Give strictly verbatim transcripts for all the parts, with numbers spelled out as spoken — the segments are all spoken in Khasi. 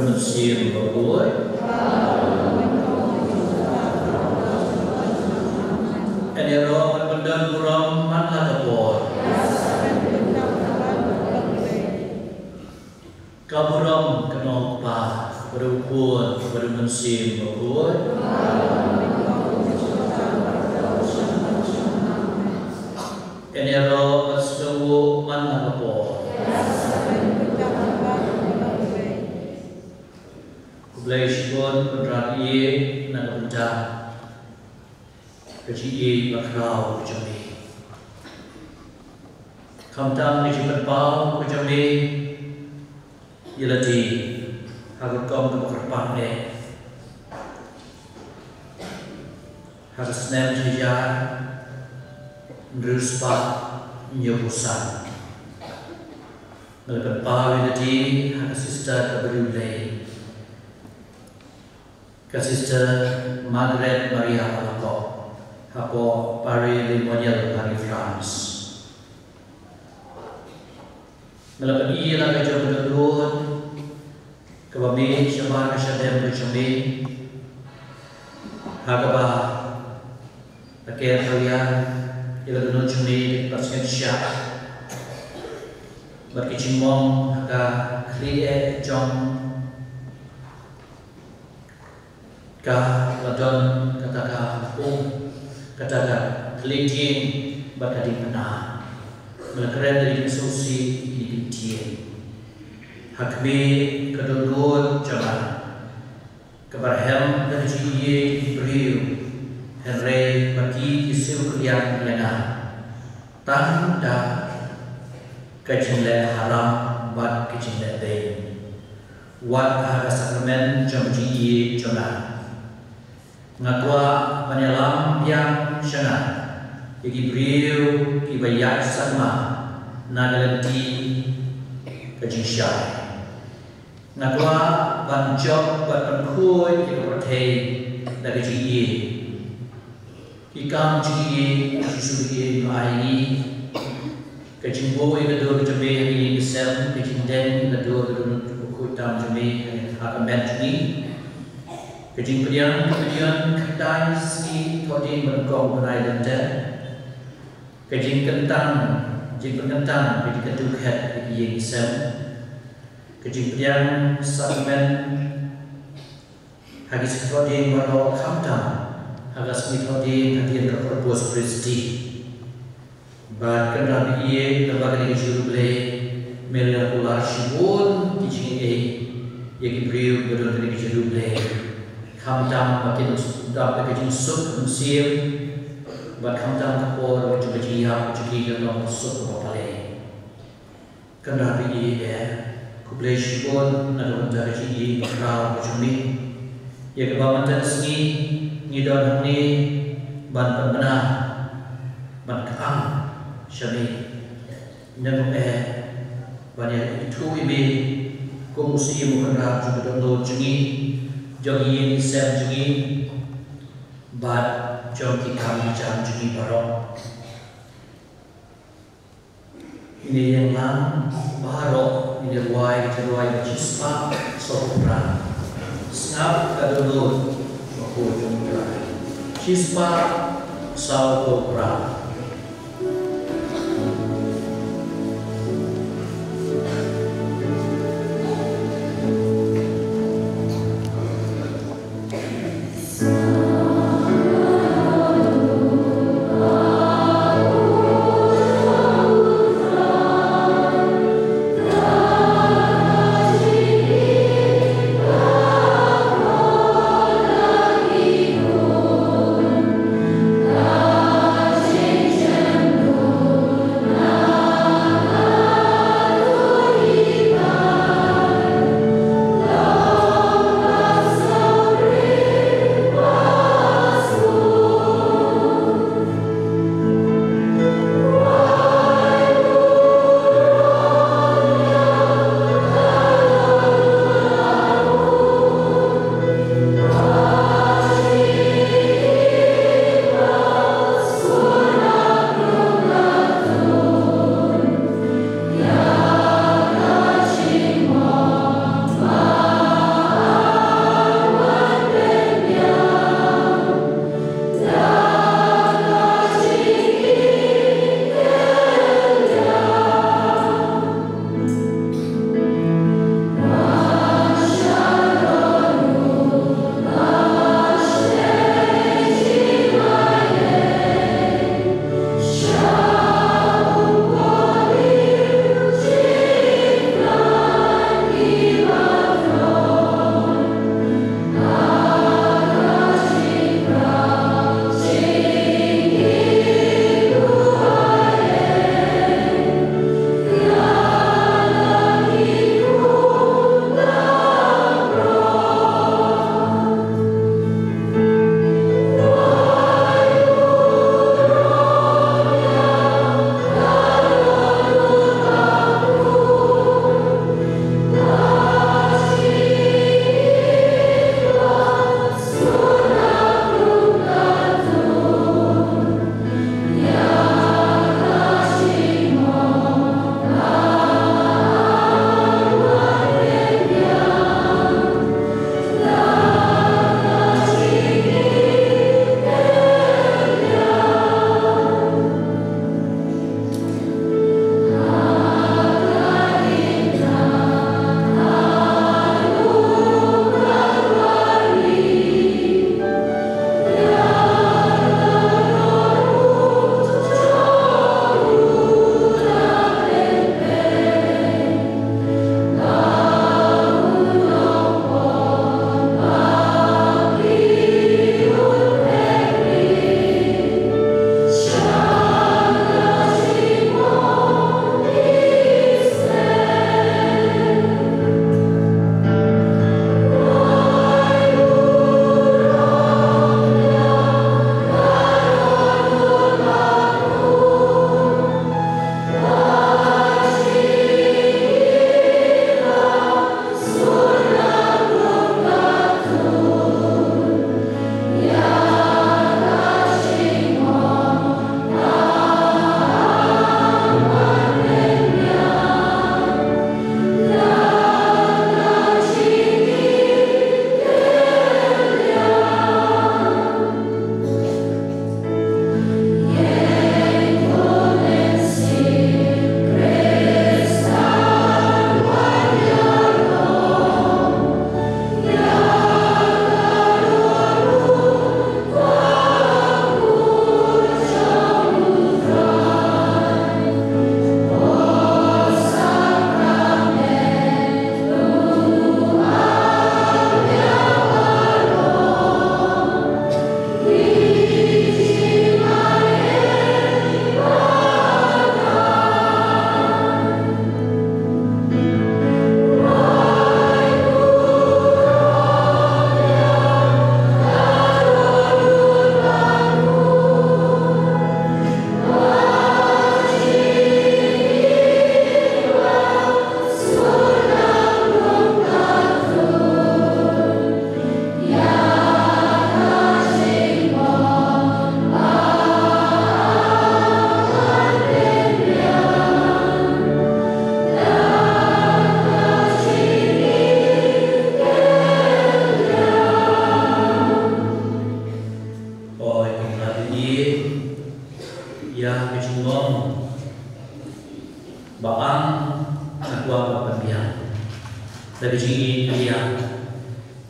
Mynsiem Bakhuid. Yn ïaroh ban pyndon burom man la ka por. Ka burom ka long u Kpa, bad u Khun, bad u Mynsiem Bakhuid. Yn ïaroh ban sngewthuh man la ka por. Khublei shibun Kynrad ïa na ka bynta ka jingïeit bakhraw ka jong me. Khamtam ka jingpynpaw ka jong me ïa lade ha ka rukom kaba kyrpang eh. Ha ka snem shi hajar hynriew spah hynñiewphew san, nga la pynpaw ïa lade ha ka sister kaba riewblei, ka Sister Margaret Maria Alacoque, hapoh Paris-le-Monial, Paris, France. Nga la pyni ïa la ka jong ka dohnud kaba mih shabar ka shadem ka jong me, ha kaba la ker palia ïa la ka dohnud jong me da ki pansngiat shah bad ki jingmong ha ka khlieh jong ka. La don kata ka um, kata ka thylliej dieng bad ka diengphna. Nga la kren da ki jingsngewsih, ki jingtieng ha khmih ka dohnud jong nga, kaba rhem da ka jingïeit ki briew, hynrei ma ki ki siew kylliang ïa nga tang da ka jingleh haram bad ka jingleh beiñ, wat ha ka sakramen jong ka jingïeit jong nga. Nga kwah ban ïalam biang sha nga ïa ki briew kiba ïaid sangma na ka lynti ka jingshai. Nga kwah ban jop bad pynkhuid ïa ka pyrthei da ka jingïeit. Ki kam jingïeit ki shu ïeit ma ai ngi. Ka jingbuh ïa ka dur ka jong me ha ka ïing ka sem, ka jingdeng ïa ka dur ka dohnud bakhuid tam jong me ha ka met jong ngi. Ka jingpdiang ka pdiang khyndai sngi thohdieng ba nyngkong u bnai Lent. Ka jingkyntang, jingpynkyntang ka jingkyntu khet ïa ka ïing ka sem. Ka jingpdiang sakramen ha ki sngi thohdieng baroh, khamtam ha ka sngi thohdieng hadien ka Corpus Christi. Bad Kynrad ïeit, naba kane ka jingïaroh Blei me la kular shibun ki jingaiei ïa ki briew ba don kane ka jingïaroh Blei. Khamtam ba kin dap da ka jingsuk mynsiem, bad khamtam ka por ka jong ka jingïap ka jong ki ka long ka suk kaba palei. Kynrad ïeit eh, khublei shibun na ka bynta ka jingïeit bakhraw ka jong me, ïa kaba mynta ka sngi ngi don hangne ban pynbna, ban kyrshan sha me. Nangno eh ban ïaithuh ïa me kum u Syiem u Kynrad jong ka dohnud jong ngi, jong ka ïing ka sem jong ngi, bad jong ki kam ki jam jong ngi baroh. Ngin ïa ïeng lang baroh, ngin ïa rwai ka jingrwai ba shispah sawphew phra. Sngap ka dohnud bakhuid jong U Trai. Shispah sawphew phra.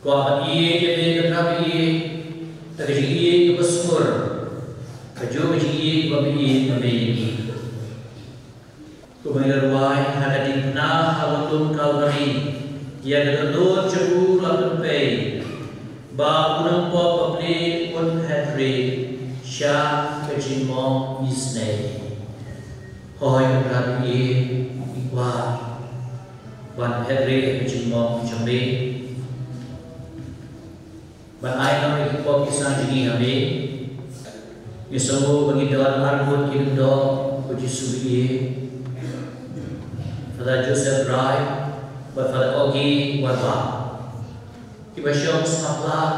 Kwah ban ïeit ïa me, Kynrad ba ïeit, da ka jingïeit kaba sngewsih, kajuh ka jingïeit kaba me ïeit ïa me ïa ngi. Kumba ngi la rwai ha ka diengphna ha Lum Kalbari, ïa ka dohnud jong u la pynpei ba u nongpop ba pli un hynrei sha ka jingmong isynei. Hooid Kynrad ba ïeit, ngi kwah ban hynrei ka jingmong jong me. Ban ai noh ïa ki pop ki sang jong ngi ha me. Ngi sngewnguh ba ngi don arngut ki lyngdoh ko Jisu ba ïeit, Father Joseph Rai bad Father Ogi Warbah, kiba shong sngap lang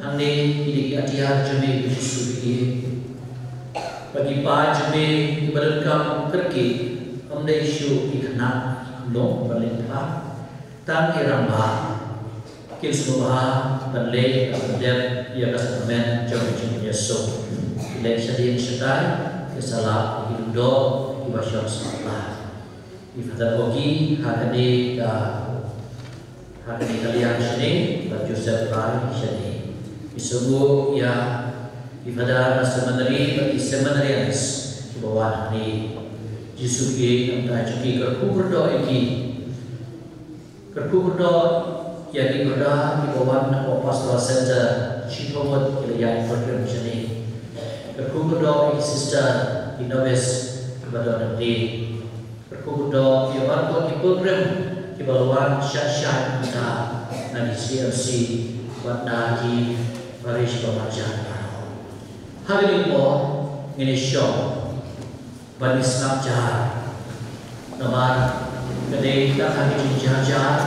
hangne. Ki dei ki atiar jong me ko Jisu ba ïeit, bad ki paid jong me kiba donkam kyrkieh, ym dei shuh ki khynnah khynlung ban leit phah, tang ki rangbah kin sngewbha ban leh ban pyndep ïa ka sakramen jong ka jingpynïasoh. Ki leit shadien shatai, ki sa lap ïa ki lyngdoh kiba shong sngap lang. I Father Ogi ha kane ka, ha kane ka liang shane, bad Joseph Rai shane. Ngi sngewnguh ïa i Father na seminary bad i seminarians kiba wan hangne. Jisu ba ïeit, nangta jong ki, kyrkhu kyrdoh ïa ki. Kyrkhu kyrdoh ïa ki brother kiba wan na Pastoral Center, shiphew ngut ki la ïaid pilgrim shane. Kyrkhu kyrdoh ïa ki sister, ki novice kiba don hangne. Kyrkhu kyrdoh ïa baroh ki pilgrim kiba la wan shait shait mynta na ki C M C bad na ki parish ba marjan. Ha kane ka por ngin ïa shong ban ïa sngap jar. Namar ka dei tang ha ka jingjar jar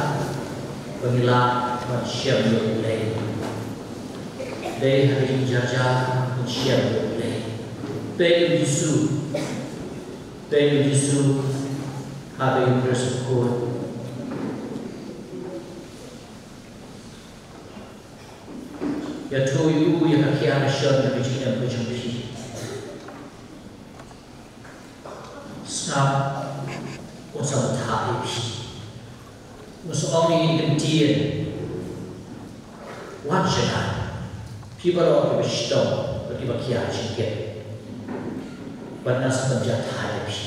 ba ngi lah ban shem ïa U Blei. Dei ha ka jingjar jar ban shem ïa U Blei. Peit ïa U Jisu, peit ïa U Jisu ha ka Eucharist bakhuid. Ïathuh ïa u ïa ka khia ka shon ka jingim ka jong phi. Sngap, un sa bthah ïa phi. Un sa ong ïa ki ktien. Wan shynna, phi baroh kiba shitom bad kiba khia jingkit, bad ngan sa pynjah thait ïa phi.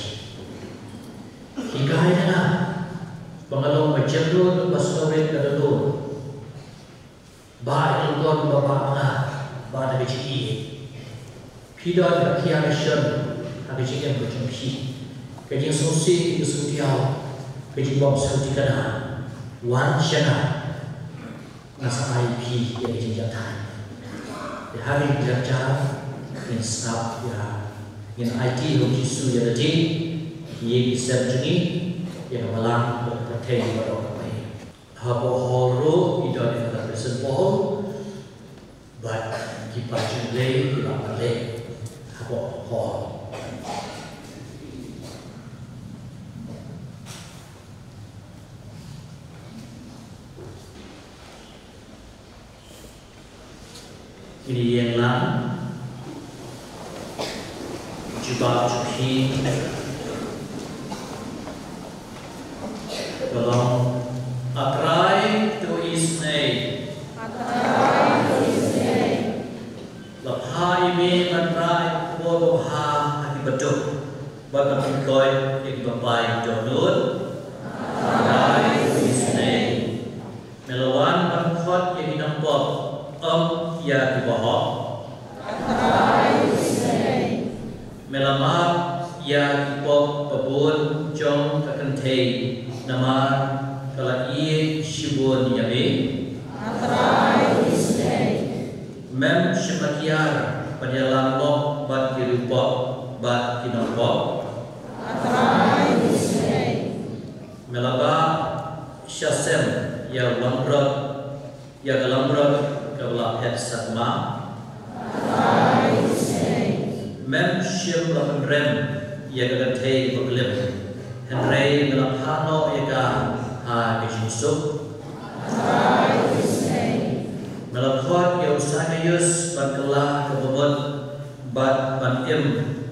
Hikai ïa nga ba nga long ba jemnud, ba sngewrit ka dohnud. Bah ïa ka longkor kaba bha ma nga, bah da ka jingïeit. Phi don ka khia ka shon ha ka jingim ka jong phi, ka jingsngewsih, ka jingsngewdiaw, ka jingbym sngewthikna. Wan shynna, nga sa ai ïa phi ïa ka jingjahthait. Te ha ka jingjar jar ngin sngap ïa, ngin aiti ha U Jisu ïa lade, ïa ki sem jong ngi, ïa ka balang bad ka pyrthei baroh kawei. Hapoh hall ruh ki don ïa ka President Paul bad ki paid jong U Blei ki la pynleit hapoh hall. Ngin ïeng lang. Jubab jong phi ka long: A Trai, to isynei. A Trai, to isynei. La phah ïa me ban rah ïa ka khubor babha ha kiba duk, bad ban pynkoit ïa kiba pai dohnud. A Trai, to isynei. Me la wan ban khot ïa ki nongpop, ym ïa kiba hok. Me la map ïa ki pop ba bun jong ka kynthei, namar ka la ïeit shibun ïa me. Mem shym la kiar ban ïalam noh bad ki riewpop bad ki nongpop. Me la bah sha sem ïa u langbrot, ïa ka langbrot kaba la phet satma. Mem shym la pynrem ïa ka kynthei kaba klim, hynrei me la phah noh ïa ka ha ka jingsuk. Me la khot ïa u Sakaius ban kylla kaba mut, bad ban im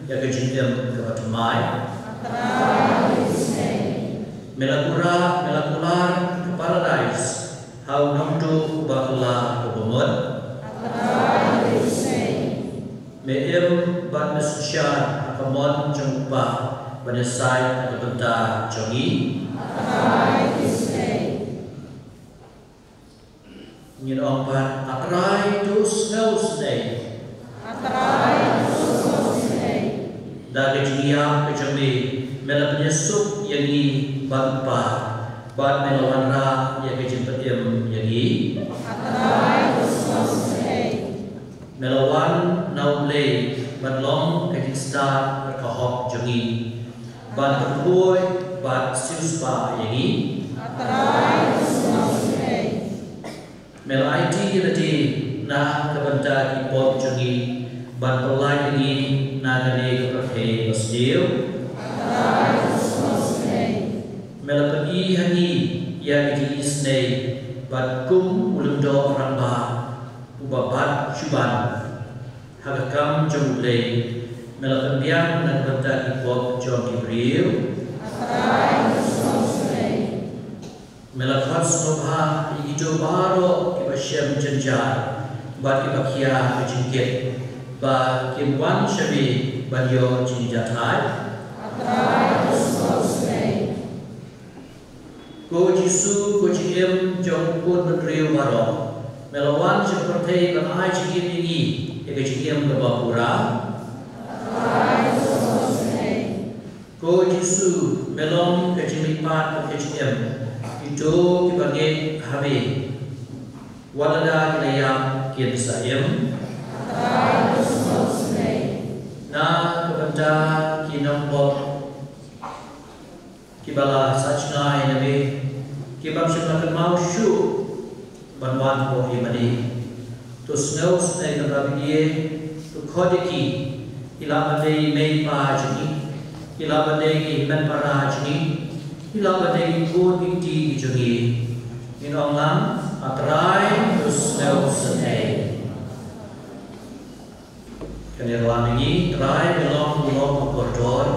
ïa ka jingim kaba thymmai. Me la kura, me la kular ka paradais ha Nongtuh bakla uba mut. Me im bad me synshar ha ka mon jong u Kpa ban ïasaid na ka bynta jong ngi. Ngin ong pat, A Trai, to sngewsynei. A Trai, to sngewsynei. Da ka jingïap ka jong me, me la pynïasuk ïa ngi bad u Kpa, bad me la wanrah ïa ka jingpynim ïa ngi. A Trai, to sngewsynei. Me la wan na U Blei ban long ka jingstad bad ka hok jong ngi, ban pynpoi bad siewspah ïa ngi. A Trai, to sngewsynei. Me la aiti ïa lade na ka bynta ki pop jong ngi, ban pyllait ïa ngi na kane ka pyrthei basniew. A Trai, to sngewsynei. Me la pyni ha ngi ïa ka jingisynei, bad kum u lyngdoh rangbah uba bat shuh ban ha ka kam jong U Blei, me la pynbiang na ka bynta ki pop jong ki briew. A Trai, to sngewsynei. Me la khot sngewbha ïa kito baroh kiba shem jynjar bad kiba khia ka jingkit, ba kin wan sha me ban ïoh jingjahthait. A Trai, to sngewsynei. Ko Jisu, ko Jingim jong u Khun Bynriew baroh, me la wan sha ka pyrthei ban ai jingim ïa ngi, ïa ka jingim kaba pura. Ko Jisu, me long ka jingmihpat bad ka jingim. Kito kiba ngeit ha me, wat lada ki la ïap, kin sa im. Na ka bynta ki nongpop kiba la sah jngai na me, kiba ym shym la kynmaw shuh ban wan hapoh ïing mane, to sngewsynei, kynrad ïa ki, to khot ïa ki. Ki lah ban dei i mei i pa jong ngi, ki lah ban dei ki hynmen para jong ngi, ki lah ban dei ki khun ki kti ki jong ngi. Ngin ong lang, A Trai, to sngewsynei. Kane ruh ngi, Trai, me long u lok ba kordor.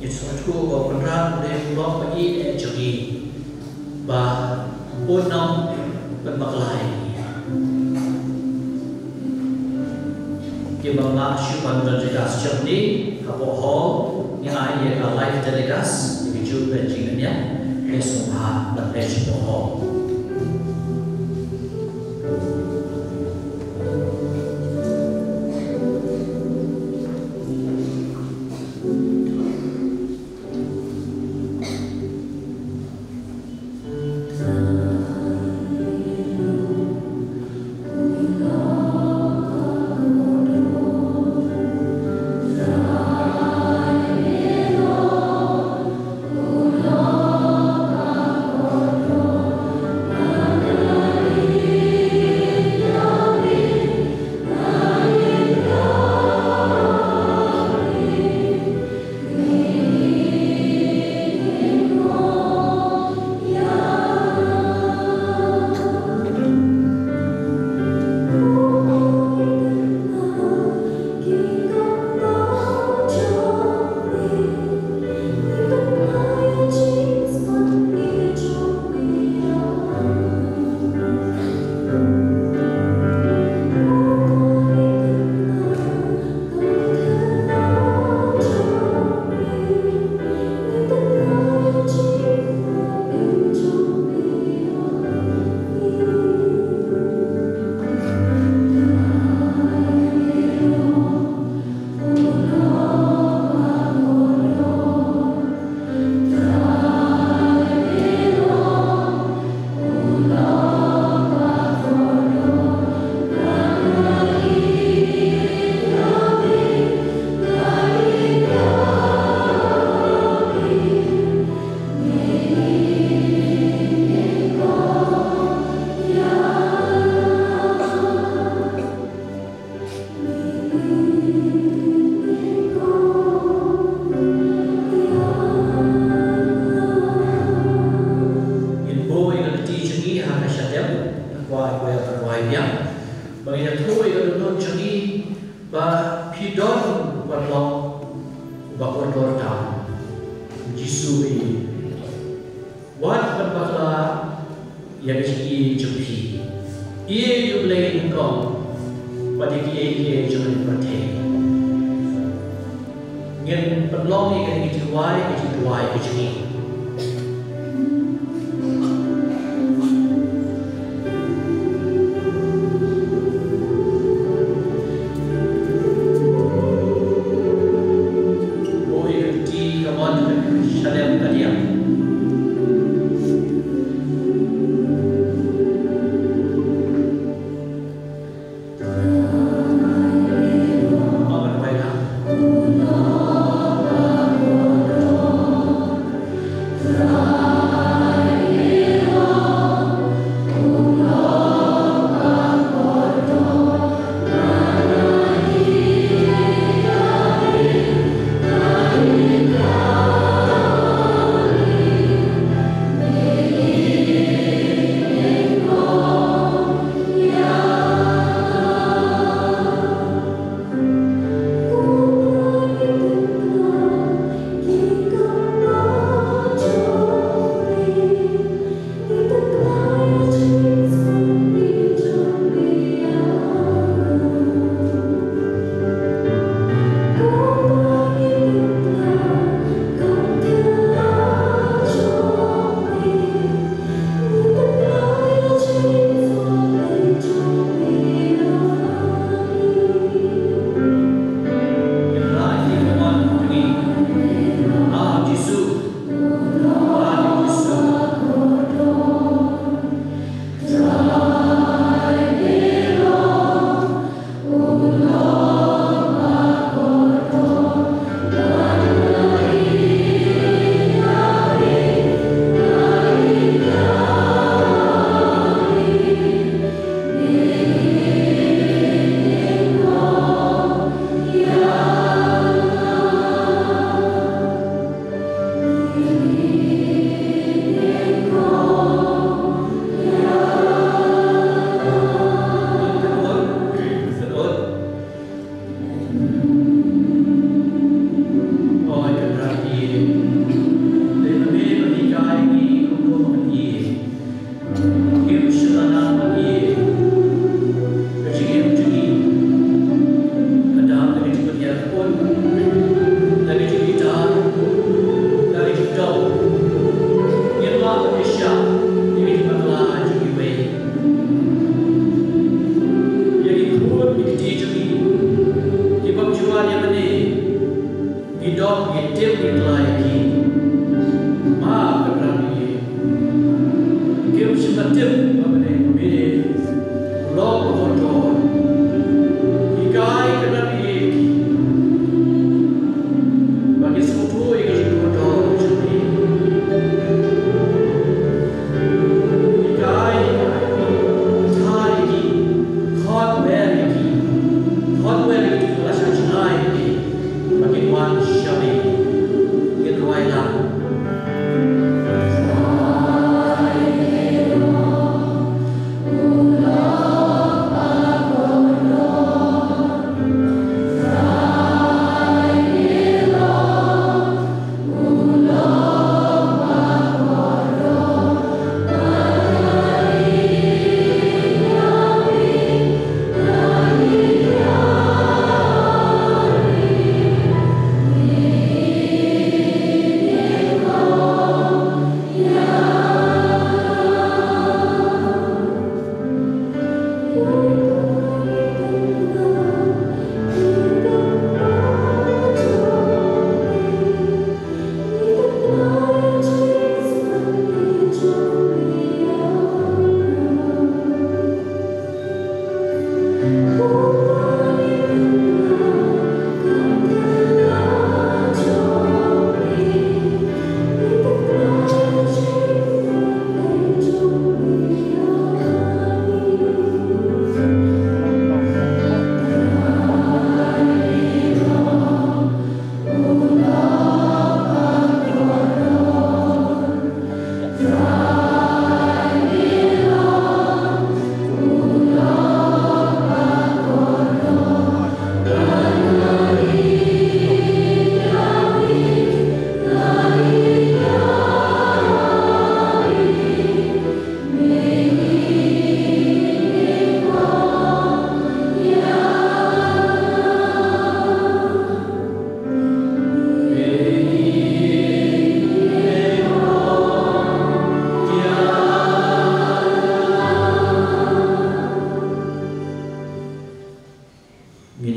Ngi sngewthuh ba u Kynrad u dei u lok ba ïeit jong ngi, ba un ym pynbakla ïa ngi. Kiba ym lah shuh ban telecast shane hapoh hall, ngi ai ïa ka live telecast, ïa ka juh ka jingïaid, ngi sngewbha ban peit shapoh hall. Ngin buh ïa ka lynti jong ngi ha ka shadem, kwah ïa ka kwah ïa biang. Ba ngin ïathuh ïa ka dohnud jong ngi, ba phi don u paralok uba kordor tam. U Jisu u ong, wat pynbakla, ïa ka jingïeit jong phi, ïeit U Blei nyngkong, bad ïa kiei kiei jong ka pyrthei. Ngin pynlong ïa ka jingduwai, ka jingduwai ka jong ngi. Buh ïa ka luti, ka mon, ka shalem, ka diang.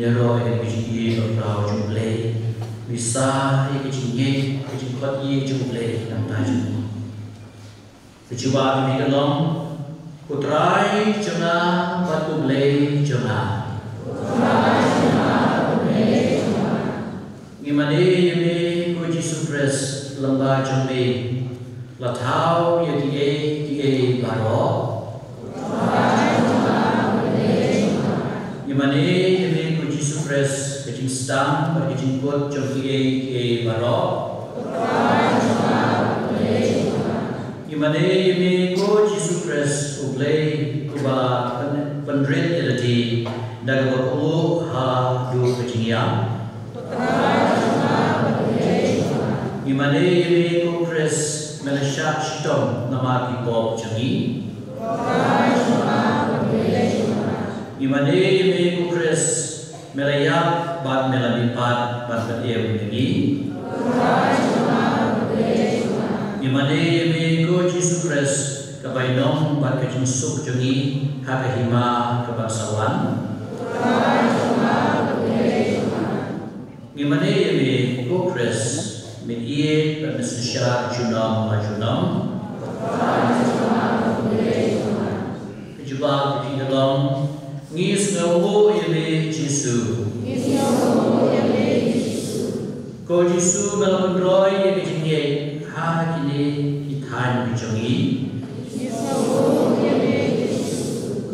Ïaroh ïa ka jingïeit ba khraw jong U Blei. Mih sa ïa ka jingngeit, ka jingkhot ïa jong U Blei na ka bynta jong ngi. Ka jubab ka long, Ko Trai jong nga bad U Blei jong nga. Ngi mane ïa me ko Jisu Khrist, lyngba jong me la thaw ïa kiei kiei baroh. Ngi mane ïa me ko Jisu Khrist, ka jingsdang bad ka jingkut jong kiei kiei baroh. Ngi mane ïa me ko Jisu Khrist, U Blei uba pyn-, pynrit ïa lade da kaba kohnguh haduh ka jingïap. Ngi mane ïa me ko Khrist, me la shah shitom namar ki pop jong ngi. Ngi mane ïa me ko Khrist, me la ïap bad me la mihpat ban pynim ïa ngi. Ngi mane ïa me ko Jisu Khrist, ka bainong bad ka jingsuk jong ngi ha ka hima ka ban sa wan. Ngi mane ïa me ko Khrist, me ïeit bad me synshar junom la junom. Ka jubab ka long, Ngi sngewnguh ïa me Jisu. Ko Jisu, me la pynroi ïa ka jingngeit ha kine ki thaiñ ki jong ngi.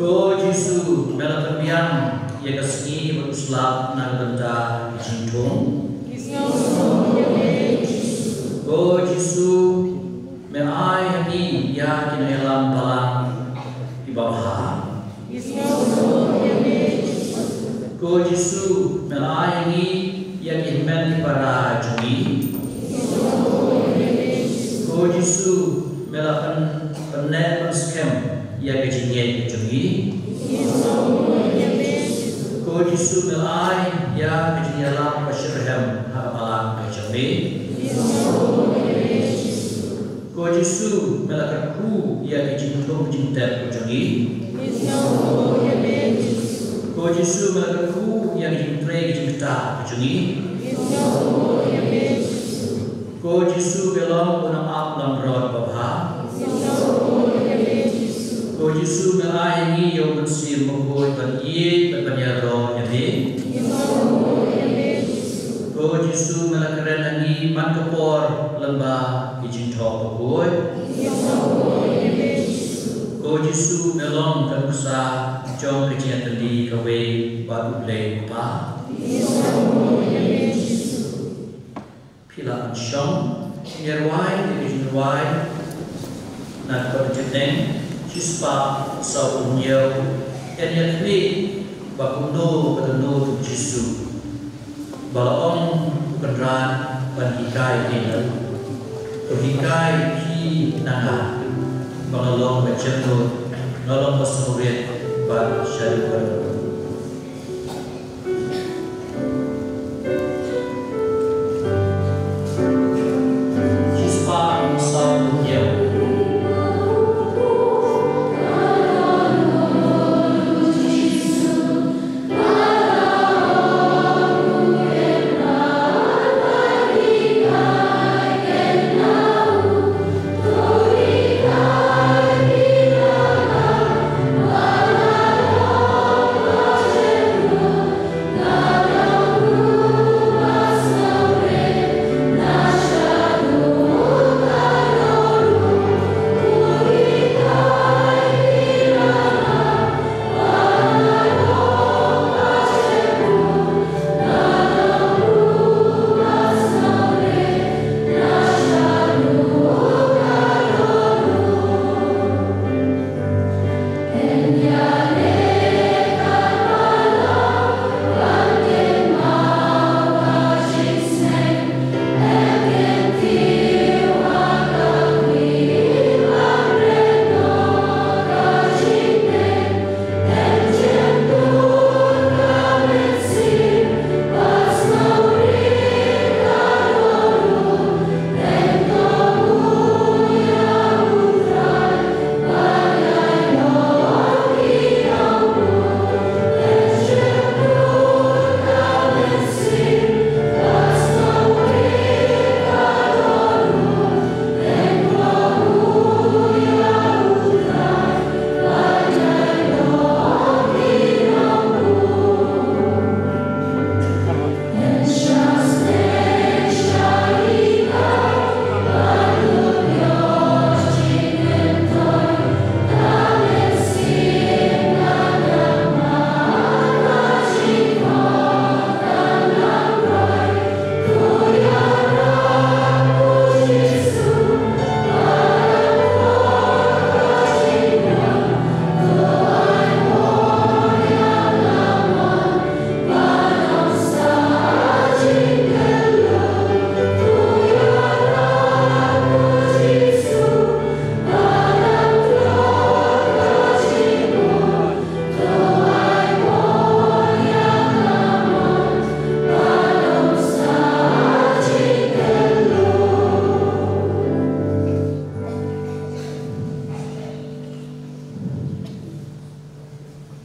Ko Jisu, me la pynbiang ïa ka sngi bad u slap na ka bynta ka jingthung. Ko Jisu, me ai ha ngi ïa ki nongïalam balang kiba bha. Ko Jisu, me la ai ha ngi ïa ki hynmen ki para jong ngi. Ko Jisu, me la pyn-, pynneh pynskhem ïa ka jingngeit jong ngi. Ko Jisu, me la ai ïa ka jingïalap ba shitrhem ha ka balang ka jong me. Ko Jisu, me la kyrkhu ïa ka jingthung jingtep ka jong ngi. Ko Jisu, me la kyrkhu ïa ka jingtrei ka jingktah ka jong ngi. Ko Jisu, me long u nongap langbrot babha. Ko Jisu, me ai ha ngi ïa u Mynsiem Bakhuid ban ïeit bad ban ïaroh ïa me. Ko Jisu, me la kren ha ngi man ka por lyngba ki jingthoh bakhuid. Ko Jisu, me long ka nuksa jong ka jingïatylli kawei bad U Blei Kpa. Phi lah ban shong, ngin ïa rwai ïa ka jingrwai na ka bynta jingtngen, shispah sawphew hynñiew, Ngin ïa khmih ba kumno ka dohnud U Jisu ba la ong u Kynrad ban hikai ïa ngi. To hikai phi na nga ba nga long ba jemnud, nga long ba sngewrit bad shaduh.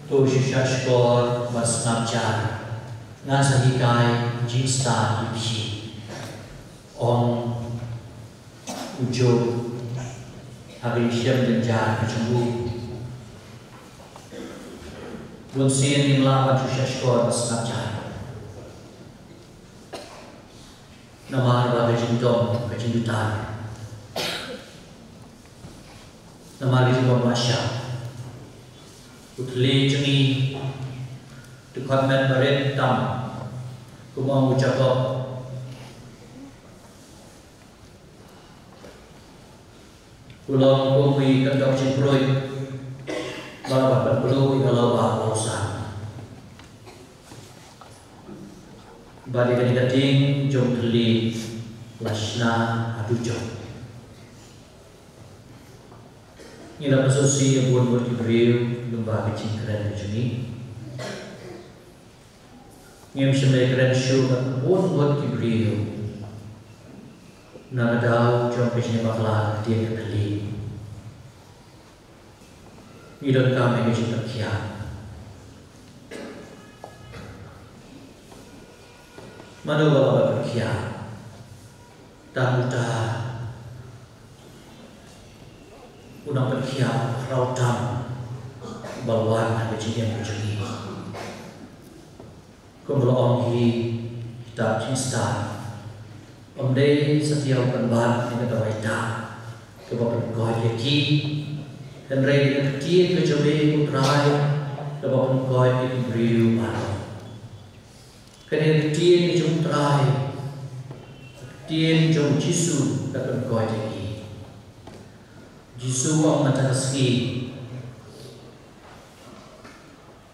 To shu shahshkor bad sngap jar, ngan sa hikai jingstad ïa phi, ong u Job ha ka jingshem jynjar ka jong u. Bun sien ngim lah ban shu shahshkor bad sngap jar, namar ba ka jingdom ka jingbitar, namar ka jingbym lah shah. U thylliej jong ngi, dkhot met barit tam, kum ong u Jakob, u long kum i kyndok jingpruid ba la pynpluh ïa ka lawbah lawsan. Bad ïa kane ka ding jong u thylliej la shna haduh jong. Ngi la pynsngewsih ïa bun bun ki briew lyngba ka jingkren ka jong ngi. Ngim shym la kren shuh bad bun bun ki briew na ka daw jong ka jingbakla ka ktien ka thylliej. Ngi donkam ïa ka jingpynkhiah. Mano ba la pynkhiah? Tang uta u nongpynkhiah khraw tam ba la wan ha ka jingim ka jong ngi. Kumba la ong ha kitab Jingstad, ym dei satia u pynban ïa ka dawai ta kaba pynkoit ïa ki, hynrei ïa ka ktien ka jong me ko Trai kaba pynkoit ïa ki briew baroh. Kane ka ktien ka jong u Trai, ka ktien jong u Jisu ka pynkoit ïa ngi. U Jisu u ong mynta ka sngi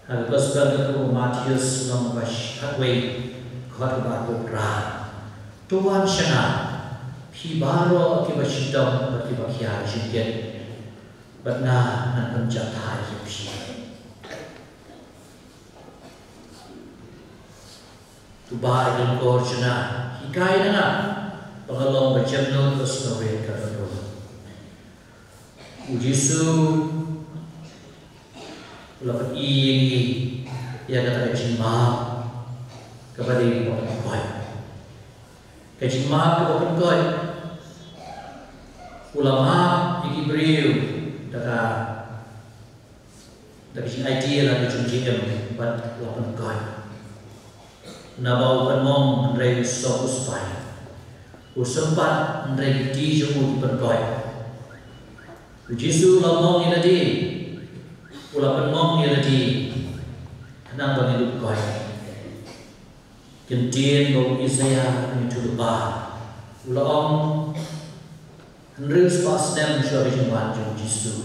ha ka Gospel katkum u Mathaios lynnong ba khatwei, dkhot kaba arphew phra, to wan sha nga phi baroh kiba shitom bad kiba khia jingkit, bad nga ngan pynjahthait ïa phi. To bah ïa ka lyngkor jong nga, hikai na nga ba nga long ba jemnud, ka sngewrit kaba dohnud. U Jisu u la pyni ïa ngi ïa kata ka jingmap kaba dei kaba pynkoit. Ka jingmap kaba pynkoit. U la map ïa ki briew da ka da ka jingaiti ïa la ka jingjingim bad u la pynkoit. Naba u pynmong hynrei u sop u spah, u sympat hynrei ki kti jong u ki pynkoit. U Jisu u la mong ïa lade, u la pynmong ïa lade, khnang ba ngin ïoh koit. Kyntien ba u Isaïah u nongïathuhlypa u la ong, hynriew spah snem shuwa ka jingwan jong u Jisu,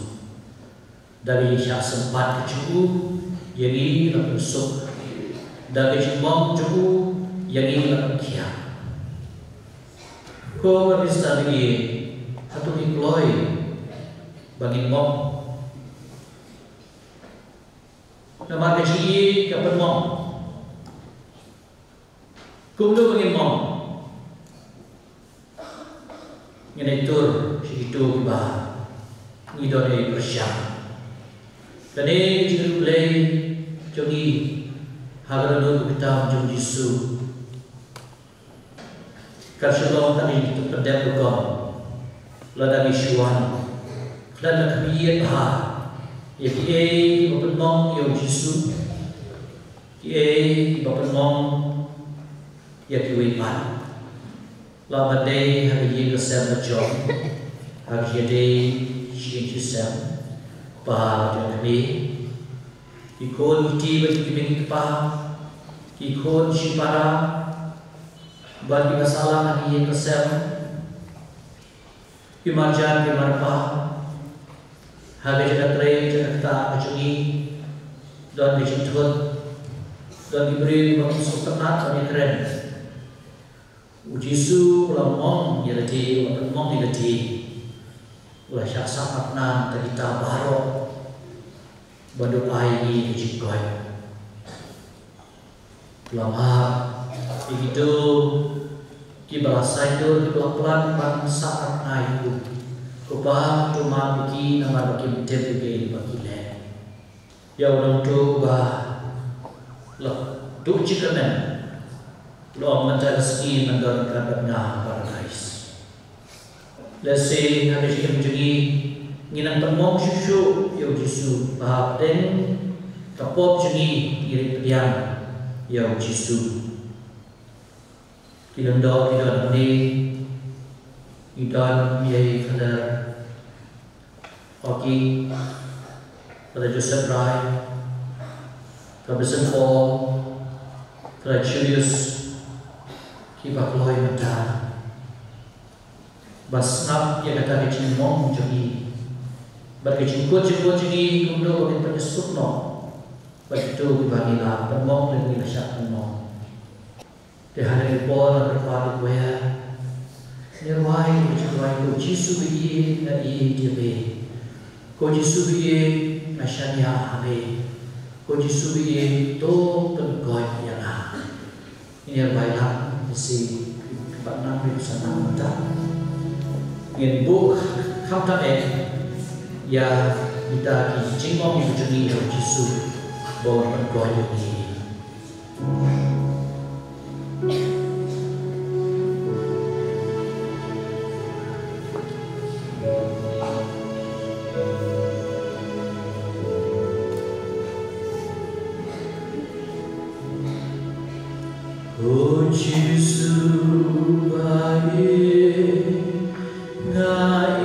da ka jingshah sympat ka jong u ïa ngi la pynsuk, da ka jingmong jong u ïa ngi la pynkhiah. Ko ba mynta ngi, hato ngi kloi ba ngin mong? Namar ka jingïeit ka pynmong. Kumno ba ngin mong? Ngin ïatur sha kito kiba ngi don ïa pyrshang. Kane ka jingïeit Blei jong ngi ha ka dohnud ka tam jong u Jisu kan shu long tang ïa ka jingpyndep rukom lada ngi shu wan khlem da khmih ïa ka bha ïa kiei kiba pynmong ïa u Jisu, kiei kiba pynmong ïa kiwei pat. Lah ban dei ha ka ïing ka sem ka jong, ha ka ïadei shi ïing shi sem, kpa bad kmie, ki khun ki kti bad ki kmie ki kpa, ki khun shipara bad kiba sah lang ha ka ïing ka sem, ki marjan ki marpa, ha ka jaka trei jaka ktah ka jong ngi, don ka jingthut, don ki briew kiba sngewtynnat ban ïakren. U Jisu u la mong ïa lade, u la pynmong ïa lade, u la shah sah apnang da kita baroh ban duwai ïa ka jingkoit. U la map ïa kito kiba la saiñdur, kiba la plan ban sah apnang ïa u. Ko Pa, to map ïa ki namar ba kim tip ïa kaei ba ki leh. Ïa u nongtuh ba la duh jingkyrmen, la ong mynta ka sngi ban don ryngkat bad nga ha Paradais. Lehse ha ka jingim jong ngi, ngi nang pynmong shuh shuh ïa u Jisu, ba hapdeng ka pop jong ngi ngi rit pdiang ïa u Jisu. Ki lyngdoh ki don hangne, ngi don ïa i Father Oki, Father Joseph Rai, Father Vincent Paul, Father Julius, kiba kloi mynta. Ba sngap ïa kata ka jingmong jong ngi bad ka jingkut jingkut jong ngi, kumno ba ngin pynïasuk noh bad kito kiba ngi la pynmong lane ngi la shah pynmong. Te ha kane ka por nga kyrpad ïa phi, ngi rwai, ngi rwai, ko Jisu ba ïeit, nga ïeit ïa me. Ko Jisu ba ïeit, nga shaniah ha me. Ko Jisu ba ïeit, to pynkoit ïa nga. Ngin ïa rwai lang, ïa shi, bad nang ri sa nang mynta. Ngin buh khamtam eh ïa kita ki jingmong jong ngi ïa u Jisu ba un pynkoit ïa ngi. O Jisu ba ïeit, nga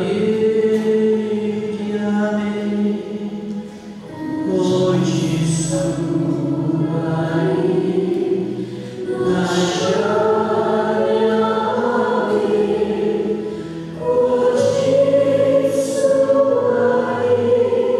ïeit ïa me. O Jisu ba ïeit, nga shaniah ha me. O Jisu ba ïeit,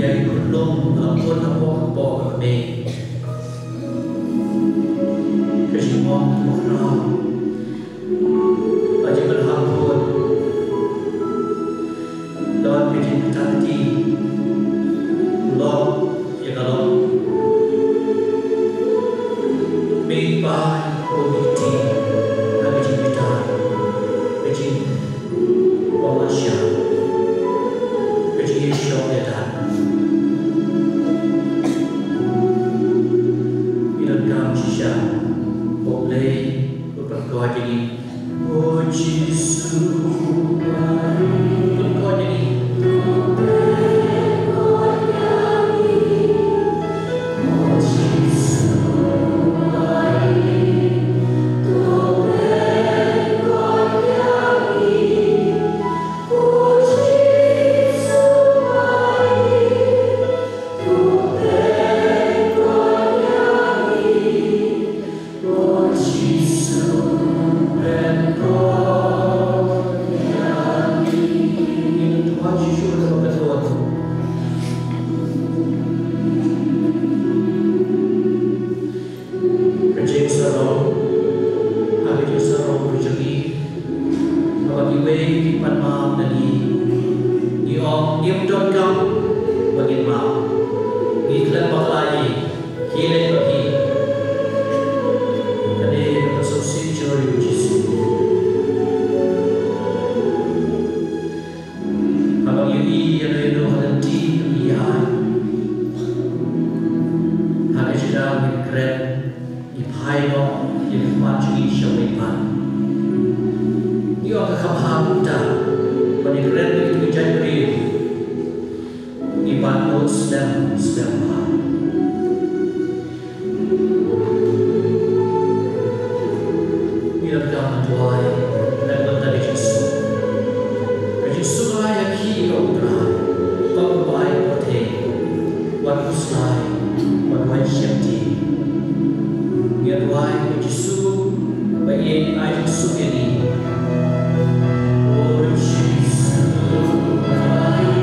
Ïa i khunlung, la pun hapoh hapoh ka kmie. Ka jingmong bakhraw, ka jingpynhap khun, don ka jingpynthikna, lok ïa ka lok. Mei pa, u mei ti, ha ka jingbitar, ka jing Ko Masha, ka jingïasyllok ïa ka. Ngi donkam shisha, ko Blei, ko pynkoit ïa ngi. O Jisu, pynkoit ïa ngi. Ka jingsarong, ha ka jingsarong ka jong ngi, haba kiwei ki pan map na ngi, ngi ong ngim donkam ba ngin map. Ngi khlem bakla ïa ki, khie leit ba ki. Kane ka sngewsih jong u Jisu. Haba ngi ïohi ïano ïano ha lynti ngi ïaid, ha ka jingdon ngi kren, ngi phai noh ïa ka khmat jong ngi sha u Blei pat. Ngi ong ka kham bha kumta ban ïakren bad ki jaitbynriew. Ngi bat nud slem slem bha. Ngi donkam ban duwai na ka bynta ka jingsuk. Ka jingsuk ai ha ki, ko Trai, ko Trai, ko Trai. Wat khuslai, wat wai sheptieng. Ngi duwai, ko Jisu, ba ïeit, ai jingsuk ïa ngi. O Jisu, ai jingsuk.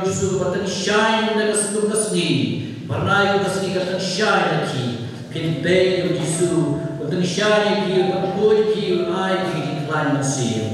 Jisu, ba tyngshaiñ na ka sngi ka sngi, ba na ka sngi ka tyngshaiñ na ki. Phin peit ïa u Jisu, ba tyngshaiñ na ki, ba khuid ki, u ai ki jingkhlaiñ mynsiem.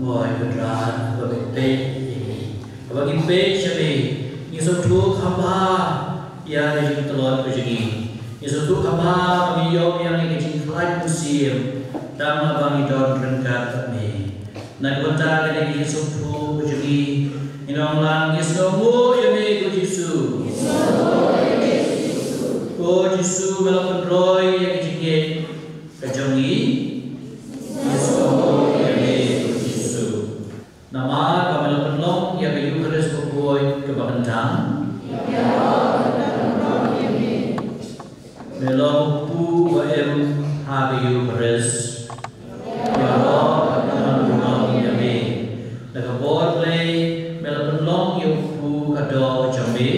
Hooid, Kynrad, haba ngi peit ïa me, haba ngi peit ïa me, ngi sngewthuh kham bha ïa ka jingtlot ka jong ngi. Ngi sngewthuh kham bha ba ngi ïoh ïa ka jingkhlaiñ mynsiem tang haba ngi don ryngkat bad me. Na ka bynta kane ka jingsngewthuh ka jong ngi, ngi ong lang, ngi sngewnguh ïa me ko Jisu. Ko Jisu, me la pynroi ïa ka jingngeit ka jong ngi. Ngi sngewnguh ïa me ko Jisu. Namar ba me la pynlong ïa ka Eukharist bakhuid kaba kyntang. Me long u kpu uba im ha ka Eukharist. Ïaroh bad pynlong ïa me. Da ka bor Blei me la pynlong ïa u kpu ka doh ka jong me.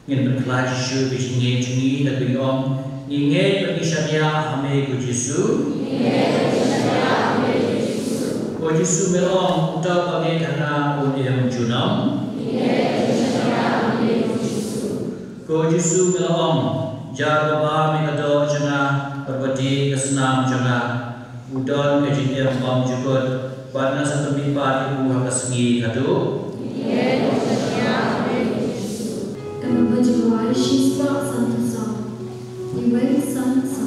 Ngin pynkhlaiñ shuh ka jingngeit jong ngi da kaba ngi ong, ngi ngeit bad ngi shaniah ha me ko Jisu. Ko Jisu, me la ong, uta uba ngeit ha nga un im junom. Ko Jisu, me la ong, jar ba bam ïa ka doh jong nga bad ba die ïa ka snam jong nga, u don ka jingim bymjukut, bad ngan sa pynmihpat ïa u ha ka sngi kaba khatduh. Kaba jingwai shispah sanphew saw. Iwei sanphew saw.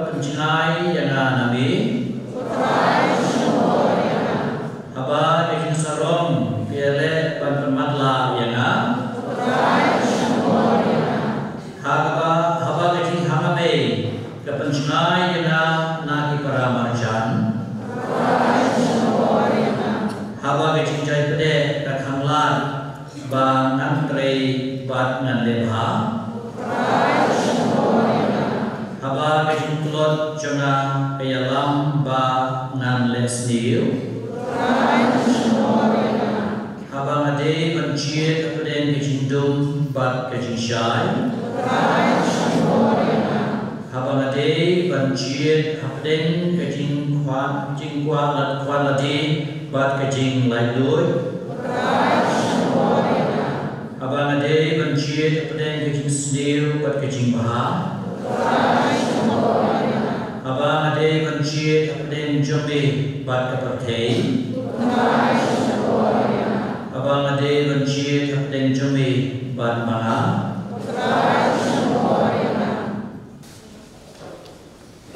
Pynjngai ïa nga na me. Haba ka jingsarong ka ïaleh ban pynmatlah ïa nga. Haba, haba ka jinghangamei ka pynjngai ïa nga na ki para marjan. Haba ka jingjai pdeng ka khang lad ba ngan trei bad ngan leh bha. Haba ka jingtlot jong nga ka ïalam ba ngan leh sniew. Haba nga dei ban jied hapdeng ka jingdum bad ka jingshai. Haba nga dei ban jied hapdeng ka jingkwah, jingkwah lad kwah lade bad ka jinglaitluid. Haba nga dei ban jied hapdeng ka jingsniew bad ka jingbha. Haba nga dei ban jied hapdeng jong me bad ka pyrthei. Haba nga dei ban jied hapdeng jong me bad ma nga.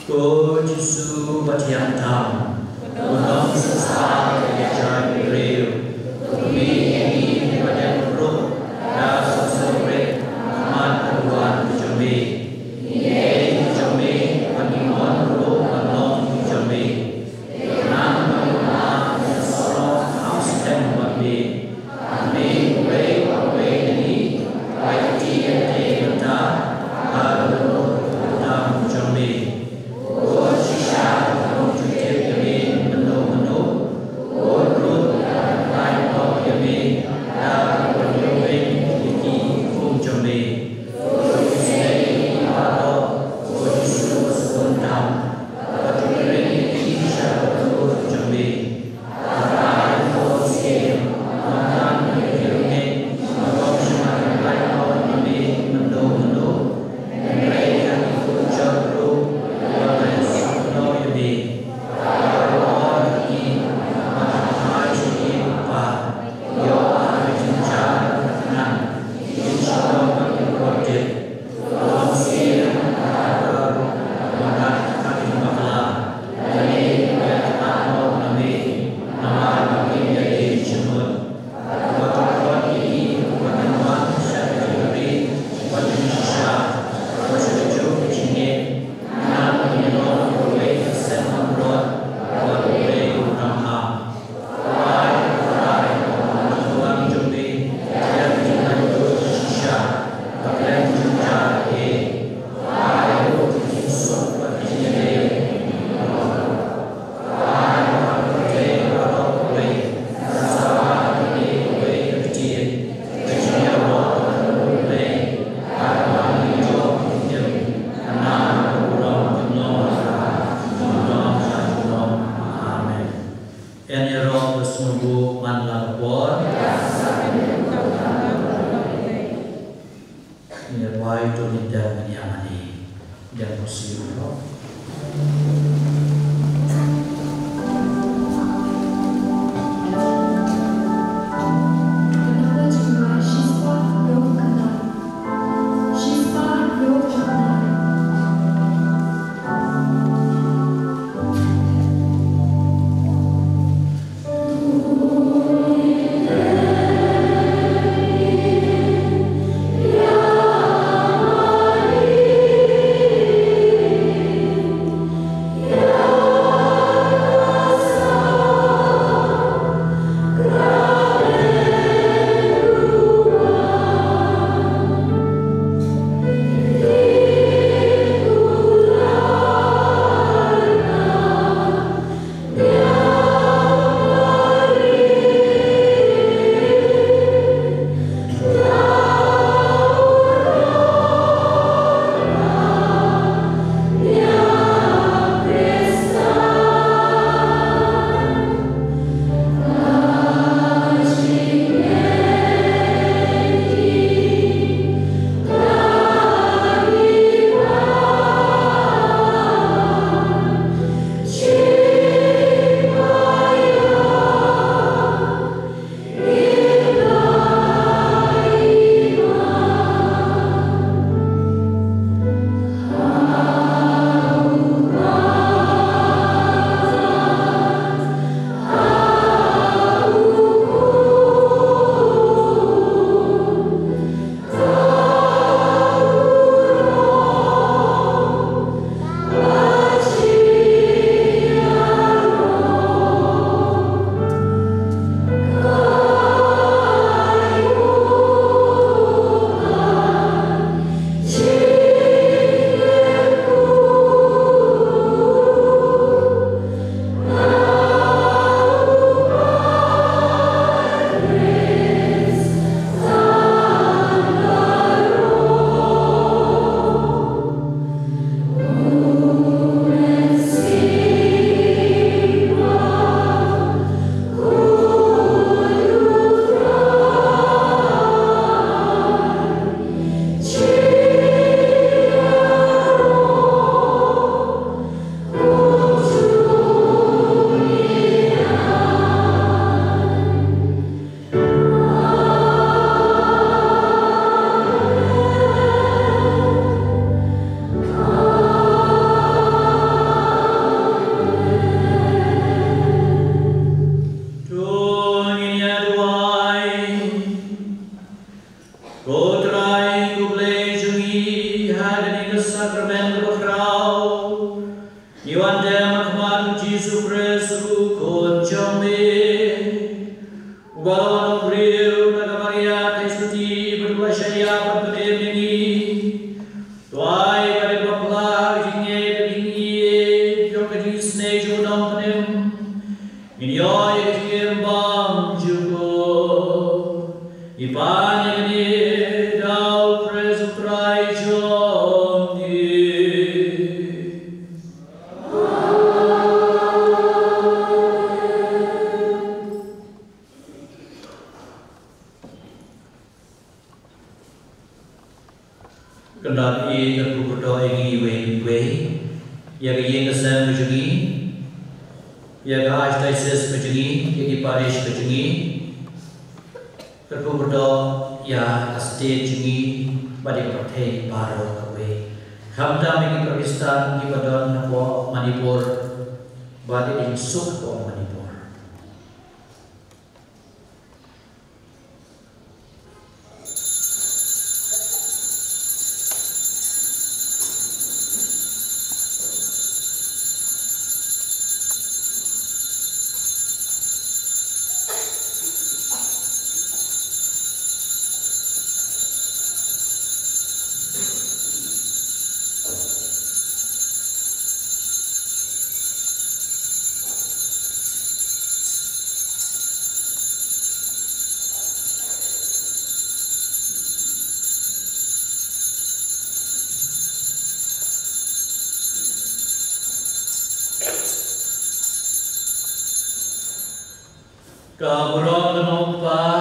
Ko Jisu ba thiang tam, u long synshar ïa ki briew, u mih ïa ngi kiba dang ruh da ka sngewsih, ha khmat ka duwan ka jong me. Ngi ïeit ka jong me, bad ngi mon ruh ban long ki jong me. Khnang ba ngin ïoh ban ïasoh kham skhem bad me. Hangne uwei pa uwei na ngi, ai kti ïa lade mynta ha ka dohnud ka bynta jong me. Bun shisha ba ngin ym ju tip ïa me mynno mynno. Bun ruh ban ai noh ïa me da kaba ïoh beiñ ïa ki khun jong me. Bun shisha ïa ngi baroh, bun shisha bun tam. Amen. Yn ïaroh, sngewbha man la ka por. Ngin ïa duwai to ngin dem ngin ïa mane. Dem ko siew. ha kane ka sakramen kaba khraw, ngi wan dem ha khmat U Jisu Khrist U Khun jong me, uba la wan u briew na ka Maria theisotti bad uba la shah ïap bad ba dep ïa ngi. To ai ba da kaba pla ka jingngeit bad jingïeit jong ka jingisynei jong U Nongpynim, ngin ïoh ïa ka jingim bymjukut. Ngi pan ïa kane da U Khrist U Trai jong ngi. Kynda phi kyrkhu kyrdoh ïa ngi iwei pa iwei, ïa ka ïing ka sem ka jong ngi, ïa ka archdiocese ka jong ngi, ïa ki parish ka jong ngi. Kyrkhu kyrdoh ïa ka state jong ngi bad ïa ka pyrthei baroh kawei, khamtam ïa ki Khristan kiba don hapoh Manipur bad ïa ka jingsuk hapoh Manipur. Ka burom ka jong U Kpa